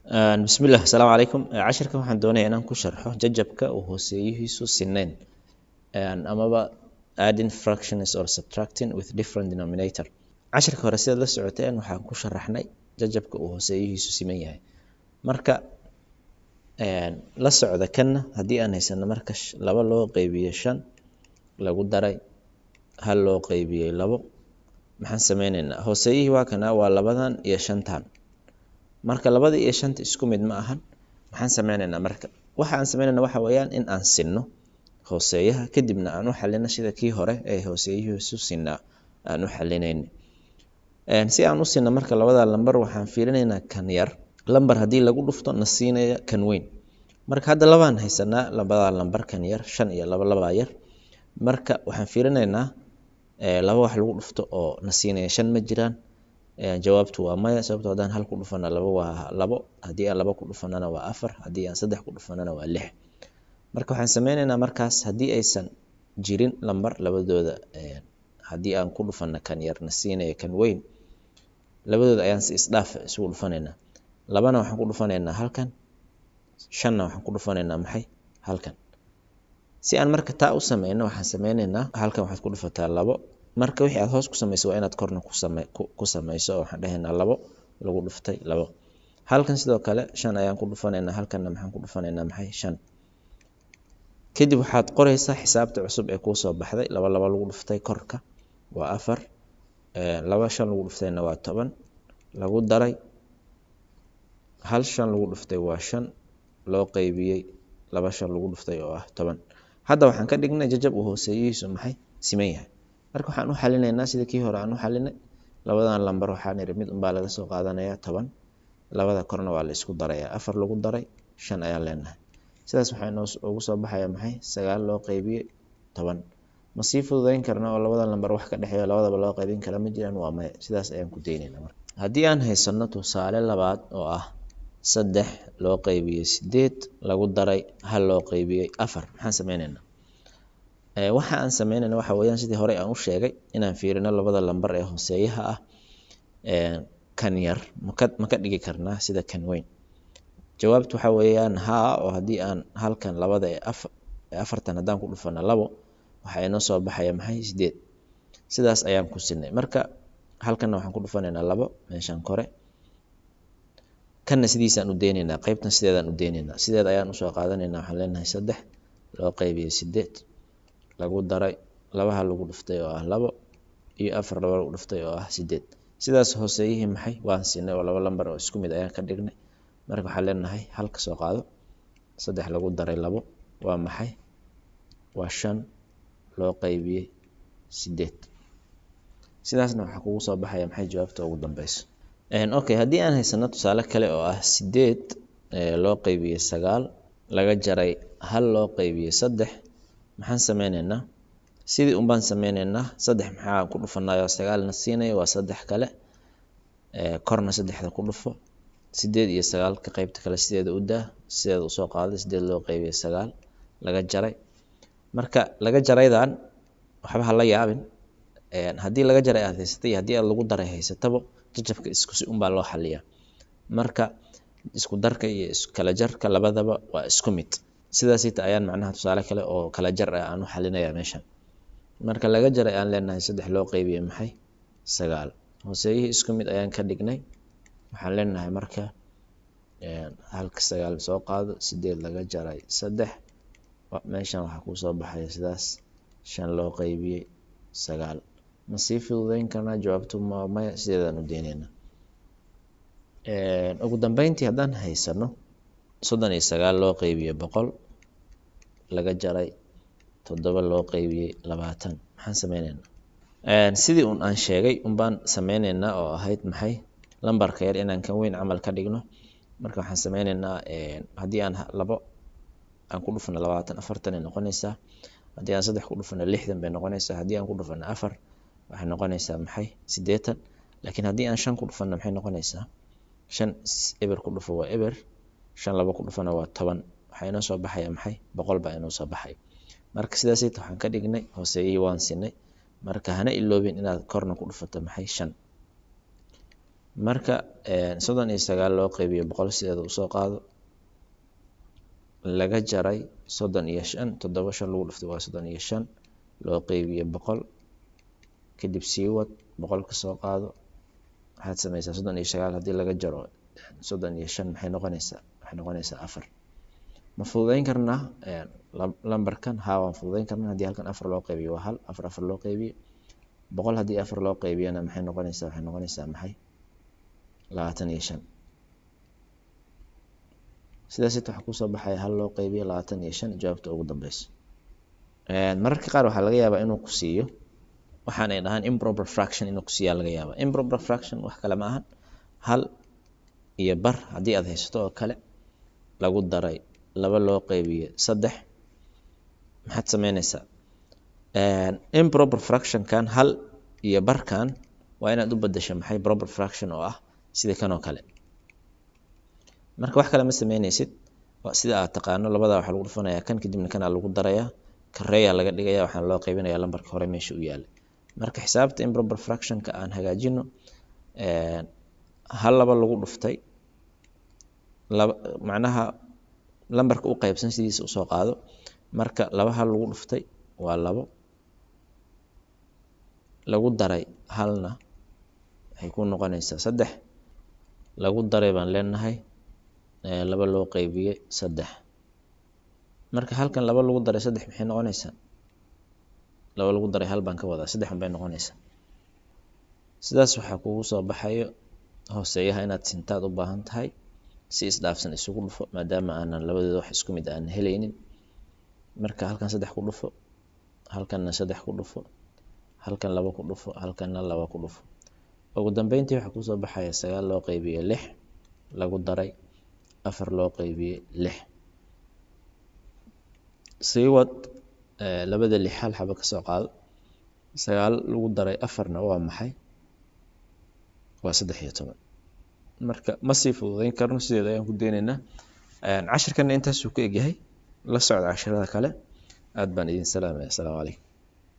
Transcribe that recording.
Bismillah, asalaamu calaykum. Cashirkan waxaan doonayaa inaan ku sharxo jajabka uu hooseeyihiisu sinnayn, amaba adding fractions or subtracting with different denominator. Cashirka hore, sidaad la socoteen, waxaan ku sharaxnay jajabka uu hooseeyihiisu siman yahay. Marka la socda kanna, haddii aan haysano marka laba loo qeybiyey shan lagu daray hal loo qeybiyey labo, maxaan sameyneynaa? Hooseeyihii waa kana, waa labadan iyo shantan. Marka labada iyo shanta isku mid ma ahan. Maxaan sameyneynaa marka? Waxa aan sameyneyna waxa weeyaan in aan sinno hooseeyaha, kadibna aan u xalino sida kii hore ee hooseeyihiisu sinaa aan u xalinayna. Si aan u sinno marka labada lambar, waxaan fiirinaynaa kan yar lambar haddii lagu dhufto na siinaya kan weyn. Marka hadda labaan haysanaa, labada lambar kan yar shan iyo laba, labaa yar. Marka waxaan fiirinaynaa laba wax lagu dhufto oo na siinaya shan ma jiraan? Jawaabtu waa maya, sababto haddaan hal ku dhufana laba waa labo, haddii aan laba ku dhufanana waa afar, haddii aan saddex ku dhufanana waa lix. Marka waxaan sameyneynaa markaas, haddii aysan jirin lambar labadooda haddii aan ku dhufana kan yar na siinaya kan weyn, labadooda ayaan si isdhaaf isugu dhufanaynaa. Labana waxaan ku dhufanaynaa halkan, shanna waxaan ku dhufanaynaa maxay? Halkan. Si aan marka taa u sameyno, waxaan sameyneynaa halkan waxaad ku dhufataa labo. Marka wixii aad hoos ku samayso waa inaad korna ku samayso, oo waxaan dhehaynaa labo lagu dhuftay labo. Halkan sidoo kale shan ayaan ku dhufanaynaa, halkanna maxaan ku dhufanaynaa? Maxay? Shan. Kadib waxaad qoraysaa xisaabta cusub ee kuusoo baxday. Laba laba lagu dhuftay korka waa afar, laba shan lagu dhuftayna waa 10, lagu daray hal shan lagu dhuftay waa shan, loo qeybiyey laba shan lagu dhuftay oo ah 10. Hadda waxaan ka dhignay jajab uu hooseeyihiisu maxay? Siman yahay. Marka waxaan u xalinaynaa sida kii hore aan u xalinay. Labadan lambar waxaan idhi mid unbaa laga soo qaadanayaa, 10, labada korna waa la isku darayaa. Afar lagu daray shan ayaan leenahay. Sidaas waxaa inoo ugu soo baxaya maxay? Sagaal loo qaybiyey 10. Ma sii fududeyn karna oo labada lambar wax ka dhexeeyo labadaba loo qaybin kara ma jiraan? Waa maya. Sidaas ayaan ku daynaynaa. Marka haddii aan haysano tusaale labaad oo ah saddex loo qaybiyey sideed lagu daray hal loo qaybiyey afar, maxaan sameyneynaa? Waxa aan sameynayna waxa weeyaan, sidii horey aan u sheegay, inaan fiirino labada lambar ee hooseeyaha ah. Kan yar maka dhigi karnaa sida kan weyn? Jawaabtu waxa weeyaan haa, oo haddii aan halkan labada ee afartan haddaan ku dhufano labo, waxaa inoo soo baxaya maxay? Sideed. Sidaas ayaan ku sinay. Marka halkanna waxaan ku dhufanaynaa labo meeshan kore, kanna sidiisaan u deynaynaa, qaybtan sideedaan u deynaynaa, sideed ayaan usoo qaadanaynaa. Waxaan leenahay saddex loo qaybiyey sideed lagu daray labaha lagu dhuftay oo ah labo iyo afar laba lagu dhuftay oo ah sideed. Sidaas hooseeyihii maxay? Waan siinay, oo laba lambar oo isku mid ayaan ka dhignay. Marka waxaan leenahay hal ka soo qaado, saddex lagu daray labo waa maxay? Waa shan loo qaybiyey sideed. Sidaasna waxaa kugu soo baxaya maxay? Jawaabta ugu dambeyso. Okay, haddii aan haysano tusaale kale oo ah sideed loo qaybiyey sagaal laga jaray hal loo qaybiyey saddex, maxaan sameyneynaa? Sidii un baan sameyneynaa. Saddex maxaa ku dhufanayo sagaalna siinaya? Waa saddex kale. Korna saddexda ku dhufo. Sideed iyo sagaalka qaybta kale sideeda u daa, sideeda usoo qaaday. Sideed loo qaybiyey sagaal laga jaray. Marka laga jaraydan waxba ha la yaabin. Haddii laga jaray aad haysatay iyo haddii aad lagu daray haysataba, jajabka isku si unbaa loo xaliyaa. Marka isku darka iyo kala jarka labadaba waa isku mid. Sidaasita ayaan macnaha tusaale kale oo kala jar ah aan u xalinaya meeshan. Marka laga jaray aan leenahay saddex loo qaybiyey maxay? Sagaal. Hooseeyihii isku mid ayaan ka dhignay. Waxaan leenahay marka halka sagaal soo qaado, sideed laga jaray saddex, meeshan waxaa kuusoo baxaya sidaas shan loo qaybiyey sagaal. Ma sii fududeyn karnaa? Jawaabtu maya, sideedaan u deyneynaa. Ugu dambeyntii, haddaan haysano 39 loo qaybiyey 100 laga jaray 7 loo qaybiyey 20, maxaan sameyneynaa? Sidii un aan sheegay unbaan sameyneynaa, oo ahayd maxay? Lambarka yar inaan kan weyn camal ka dhigno. Marka waxaan sameyneynaa, haddii aan labo aan ku dhufano 20, 40 ay noqonaysaa. Haddii aan saddex ku dhufano, 60 bay noqonaysaa. Haddii aan ku dhufano afar, waxay noqonaysaa maxay? 80. Laakiin haddii aan shan ku dhufano, maxay noqonaysaa? Shan eber ku dhufo waa eber, shan labo ku dhufana waa 10. Waxaa inoo soo baxaya maxay? 100 baa inoo soo baxay. Marka sidaasayta waxaan ka dhignay hooseeyihii waan sinay. Marka hana iloobin inaad korna ku dhufato maxay? Shan. Marka 39 loo qaybiyo 100 sideeda usoo qaado, laga jaray 35, 7 5 lagu dhuftay waa 35, loo qaybiyo 100. Kadib sii wad, 100 ka soo qaado. Waxaad sameysaa 39 haddii laga jaro 35 maxay noqonaysaa? Waxay noqonaysaa 4. Ma fududeyn karnaa lambarkan? Haa, waan fududeyn karnaa. Haddii halkan 4 loo qaybiyo waa 1, 4 4 loo qaybiyo 100 haddii 4 loo qaybiyana maxay noqonaysaa? Waxay noqonaysaa maxay? 25. Sidaas waxaa kusoo baxaya 1 loo qaybiyo 25 jawaabta ugu dambeyso. Mararka qaar waxaa laga yaabaa inuu ku siiyo waxaan ay dhahaan improper fraction, inuu ku siiyaa laga yaabaa. Improper fraction wax kale ma ahan, 1.5 haddii aad haysato oo kale lagu daray 2 loo qaybiyo 3, maxaad sameynaysaa? Improper fractionkan 1.5-kan waa inaad u bedesho maxay? Proper fraction oo ah sida kan oo kale. Marka wax kale ma sameynaysid, sida aad taqaano labada waxaa lagu dhufanayaa kan, kadibna kanaa lagu darayaa, kareeyaa laga dhigaya, waxaana loo qaybinayaa lambarka hore meesha u yaalay. Marka xisaabta improper fractionka aan hagaajino. Hal laba lagu dhuftay laba, macnaha lambarka u qaybsan sidiisa usoo qaado. Marka 2 1 lagu dhuftay waa 2, lagu daray 1-na waxay ku noqonaysaa 3, lagu daray baan leenahay 2 loo qaybiyey 3. Marka halkan 2 lagu daray 3 maxay noqonaysaa? 2 lagu daray 1 baan ka wadaa, 3 bay noqonaysaa. Sidaas waxaa kugu soo baxayo hooseeyaha inaad sintaad u baahan tahay, si isdhaafsan isugu dhufo, maadaama aanan labadooda wax isku mid aanan helaynin. Marka halkan 3 ku dhufo, halkanna 3 ku dhufo, halkan 2 ku dhufo, halkanna 2 ku dhufo. Ugu dambeyntii waxaa kusoo baxaya 9 loo qaybiyo 6 lagu daray 4 loo qaybiyo 6. Sii wad, labada 6 hal xabo kasoo qaado. 9 lagu daray 4-na waa maxay? Waa 13. Marka ma sii fududeyn karno, sideeda ayaan ku daynaynaa. Cashirkana intaasuu ku egyahay. La socda cashirada kale. Aad baan idin salaamaya. Asalaamu calaykum.